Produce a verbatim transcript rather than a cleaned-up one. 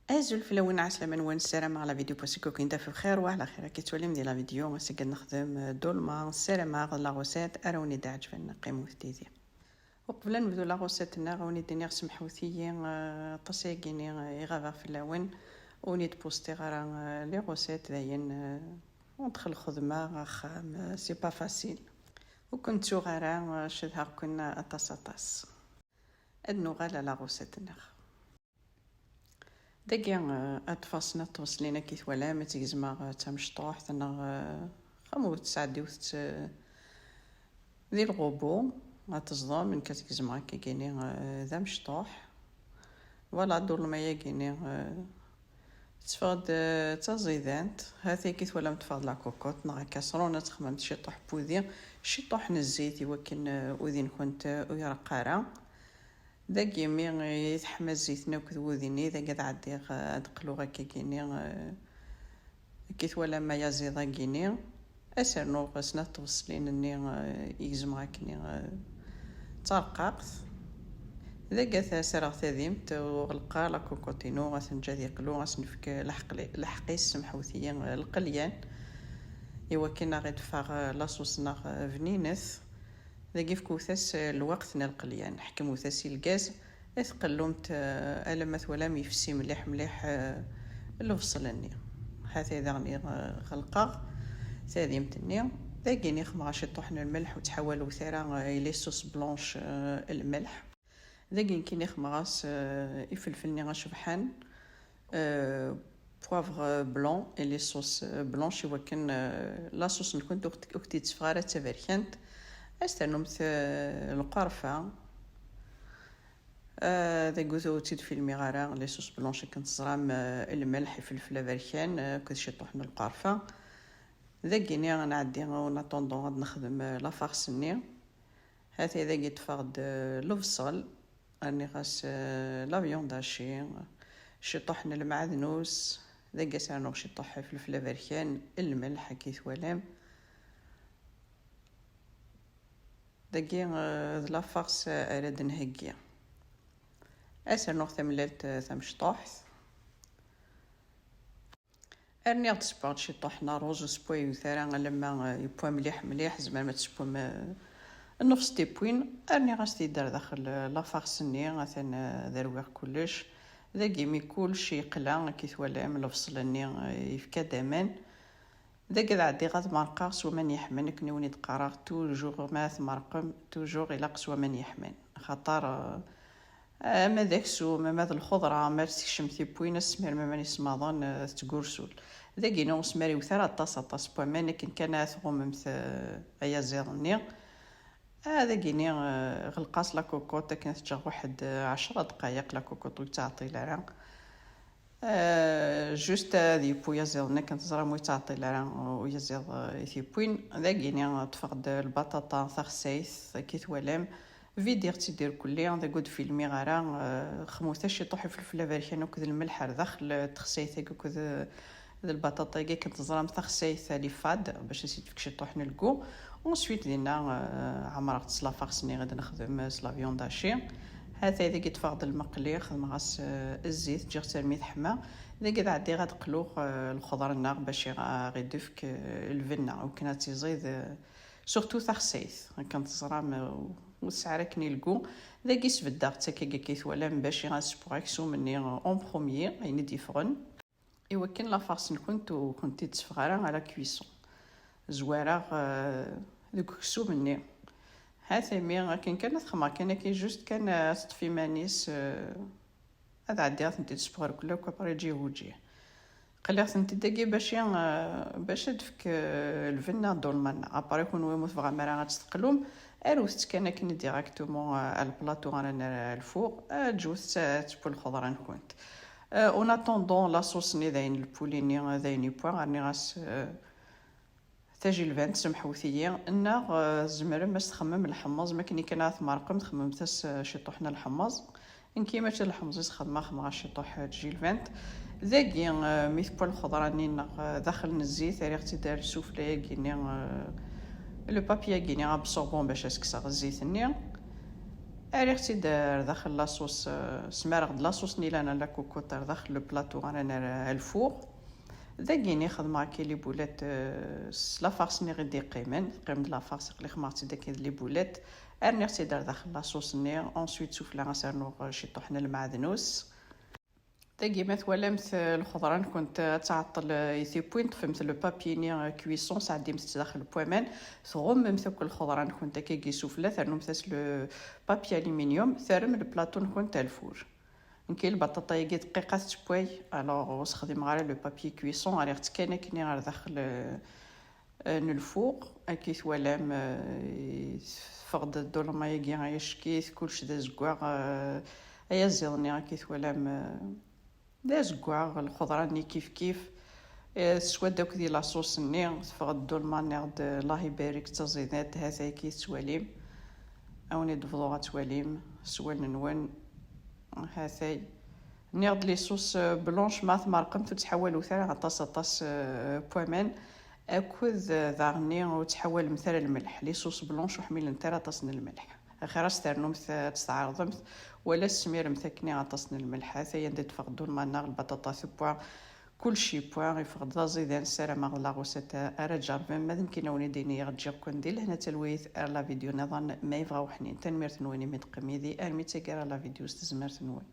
Azul fell-awen, ɛeslama-nwen, ssarameɣ la vidéo n wass-a ad ken-taf bxir wa ɛla xir. Akka tettwalim di la vidéo, ass-agi ad nexdem, euh, dolma, ssarameɣ d la recette ara wen-d-iɛeǧben, qqimet yid-i. Uqbel ad nebdu la recette-nneɣ, ad wen-d-iniɣ semḥewt-iyi, euh, aṭas ayagi-ni, euh, i ɣabeɣ fell-awen, ur wen-d-postiɣ ara, euh, les recettes, dayen, euh, entre lxedma, axxam, euh, c'est pas facile. Ur ken-ttuɣ ara, euh, cedhaɣ-ken aṭas aṭas. Ad nuɣal à la recette-nneɣ. Dagi, eh, ad ṭṭfeɣ snat tbeṣlin akka i twalam, ad tt-gezmeɣ, eh, d tamecṭuḥt neɣ, eh, xamu tesɛeddiwt, eh, di lɣubu, ad teẓḍem, nekk ad tt-gezmeɣ akka gini, eh, d amecṭuḥ. Voilà, dolma-yagi-ni, eh, tetteffeɣ-d, eh, d taẓidant. Hat akka i twalam ṭṭfeɣ-d la cocotte neɣ akaṣrun, ad txemmemt ciṭuḥ n wudi, ciṭuḥ n zzit i wakken, eh, udi-nkent, eh, ur ireqq ara. Dagi mi i teḥma zzit-nni akked wudi-nni, dagi ad ɛeddiɣ, eh, ad qluɣ akkagini, eh, akka i twalam ayaziḍ-agi-nni. Ad s-rnuɣ snat tbeṣlin-nni, eh, i gezmeɣ akkenni, eh, d tarqaqt. Dagi ad as-rreɣ tadimt, u ɣelqeɣ la cocotte-inu, ad t-neǧǧ ad yeqlu, ad s-nefk lḥeqli-, lḥeq-is, semḥewt-iyi, eh, lqelyan, i wakken ad aɣ-d-teffeɣ, eh, la sauce-nneɣ, eh, bninet. Dagi fkut-as, eh, lweqt n lqelyan, ḥekmut-as i lgaz, ad tqellumt, eh, alamma twalam yefsi mliḥ mliḥ, eh, lebṣel-nni. Hatay daɣen, eh, ɣelqeɣ tadimt-nni. Dagi-ni xemmeɣ ciṭuḥ n lmelḥ, ur ttḥawalewt ara, eh, i les sauces blanches, eh, lmelḥ. Dagi nekkini xemmeɣ-as, eh, ifelfel-nni acebḥan, eh, poivre blanc et les sauces, eh, blanches, i wakken, eh, la sauce-nkent ur k-, ur k-id-teffeɣ ara d taberkant. Ad s-ternumt, eh, lqerfa. Eh, dagi ur tt-id-filmiɣ ara, les sauces blanches akken teẓram, eh, lmelḥ, ifelfel aberkan, eh, akked ciṭuḥ n lqerfa. Dagi-ni ad nɛeddi, en attendant ad nexdem, eh, la farce-nni. Hatay dagi ṭṭfeɣ-d, eh, lebṣel, rniɣ-as, eh, la viande hachée, ciṭuḥ n lmeɛdnus, dagi ad s-rnuɣ ciṭuḥ ifelfel aberkan, lmelḥ, akka i twalam. Dagi, eh, d la farce ara d-nheggi. Ad s-rnuɣ tamellalt, eh, tamecṭuḥt. Rniɣ-d sewweɣ-d ciṭuḥ n ṛṛuz, ur sewwayet ara alamma, eh, yewwa mliḥ mliḥ, tzemrem ad teswem, eh, nnefṣ tiwwin. Rniɣ-as-t-id ar daxel, eh, la farce-nni, atan, eh, ad rwiɣ kullec. Dagi mi kullec yeqla, akka i twalam, lebṣel-nni, eh, yefka-d aman. Dagi ad ɛeddiɣ ad merqeɣ s waman yeḥman, akken i wen-d-qqareɣ, toujours ma tmerqem, toujours ilaq s waman yeḥman. Xaṭer, eh, ama d aksum, ama d lxeḍra, ma tekcem tiwwin, ad tesmirmem aman isemmaḍen, eh, tettgursul. Dagi-ni ur smariwet ara aṭas, aṭas n waman, akken kan ad tɣummemt, eh, ayaziḍ-nni. Ah, dagi-ni, eh, ɣelqeɣ-as la cocotte, akken ad t-ǧǧeɣ waḥed, eh, ɛecra dqayeq, la cocotte ur yettɛeṭṭil ara. Eh, juste ad yeww uyaziḍ-nni, akken teẓram ur yettɛeṭṭil ara, eh, uyaziḍ, eh, i t-yewwin. Dagi-ni, eh, ṭṭfeɣ-d lbaṭaṭa taxsayt, akka i twalam. Vidiɣ-tt-id irkelli, dagi ur d-filmiɣ ara, eh, xemmeɣ-as ciṭuḥ ifelfel aberkan akked lmelḥ ar daxel, eh, texsayt-agi akked, eh, d lbaṭaṭa-agi, akken teẓram, taxsayt à l'iffade, bac ad s-id-tefk ciṭuḥ n lgu. Ensuite, dinna, eh, ɛemreɣ-tt s la farce-nni i d-nexdem, eh, s la viande hachée. Hatay dagi ṭṭfeɣ-d lmeqli, xedmeɣ-as, eh, zzit, ǧǧiɣ-tt armi teḥma. Dagi ad ɛeddiɣ ad qluɣ, eh, lxeḍra-nneɣ bac iɣ-, aɣ-id-ifk, eh, lbenna, akken ad tiẓid, eh, surtout taxsayt, akken teẓram, eh, ur tesɛi ara akken i lgu. Dagi sbeddaɣ-tt akka, akka i twalam, bac iɣ-, ad sewweɣ aksum-nni, eh, en premier, ayen i d-yeffɣen. Iwakken la farce-nkent ur kent-id-teffeɣ ara à la cuisson. Zwareɣ, eh, deg uksum-nni. Hatay mi akken kan ad xemmeɣ kan akka, juste kan, eh, ad teṭṭef iman-is, eh, ad ɛeddiɣ ad tent-id-sewweɣ irkelli akk, après ǧǧiɣ uǧǧiɣ. Qliɣ-tent-id dagi bac i, eh, bac ad d-tefk, eh, lbenna dolma-nneɣ. Après, kunwi ma ur tebɣam ara ad tt-teqlum, arut-tt kan akken directement, eh, à le plateau ara nerr lfuq, eh, ǧǧut-tt ad teww lxeḍra-nkent. Eh, en attendant, la sauce-nni d ayen, lpuli-nni d ayen yewwa, rniɣ-as, eh, tajilbant, semḥewt-iyi, neɣ, eh, tzemrem ad s-txemmem lḥemmeẓ, ma akken kan ad tmerqem, txemmem-as, eh, ciṭuḥ n lḥemmeẓ. Nekki mačči d lḥemẓ i s-xedmeɣ, xedmeɣ ciṭuḥ n tjilbant. Dagi, eh, mi tewwa lxeḍra-nni neɣ, eh, daxel n zzit, rriɣ-tt-id ar sufla-agi-nni, eh, le papier-agi-nni absorbant bac ad s-kkseɣ zzit-nni. Rriɣ-tt-id ar daxel la sauce, eh, smareɣ-d la sauce n ilana la cocotte ar daxel le plateau ara nerr al four. Dagini xedmeɣ akka les boulettes, eh, s la farce-nni i d-iqqimen, teqqim-d la farce, aql-i xedmeɣ-tt-id akka d les boulettes. Rniɣ-tt-id ar daxel la sauce-nni, ensuite sufella as rnuɣ, eh, ciṭuḥ n lmeɛdnus. Dagi ma twalamt, eh, lxeḍra-nkent, eh, ad tɛeṭṭel, eh, i tiwwin, ṭṭfemt le papier-nni, eh, cuisson, sɛeddimt-tt daxel n waman, tɣummemt akk lxeḍra-nkent akka i sufella, ternumt-as le papier aluminium, terrem le plateau-nkent al four. Nekki lbaṭaṭa-agi dqiqa tettewway, alors ur sexdimeɣ ara le papier cuisson, rriɣ-tt kan akkenni ɣer daxel, eh, eh, n lfuq. Akka i twalam, eh, teffeɣ-d ddulma-agi ay acek-it, kullec d azeggaɣ, eh, ay aziḍ-nni, akka i twalam, eh, d azeggaɣ, lxeḍra-nni kif kif. Eh, teswa-d akk di la sauce-nni, teffeɣ-d ddulma-nni, Allah ibarek, d taẓidant, ha-t-ay akka i tettwalim. A wen-id-bḍuɣ ad twalim s wallen-nwen. Ha-t-ay. Nniɣ-d les sauces, euh, blanches, ma tmerqemt ur ttḥawalut ara aṭas, aṭas, euh, n waman, akked, euh, daɣenni ur ttḥawalemt ara lmelḥ. Les sauces blanches ur ḥmilent ara aṭas n lmelḥ. Axir ad s-ternumt, euh, ad tt-tɛerḍemt, wala ad s-tesmiremt akkenni aṭas n lmelḥ. Ha-t-ay anda i d-teffeɣ ddulma-nneɣ, lbaṭaṭa tewwa, kullec yewwa, yeffeɣ-d d aẓidan. Ssarameɣ d la recette ara tjerrbem. Ma d nekkini a wen-id-iniɣ ǧǧiɣ-ken di lehna d talwit ar la vidéo nniḍen ma yebɣa uḥnin. Tanemmirt-nwen imi d-teqqim yid-i armi d taggara la vidéo s tezmert-nwen.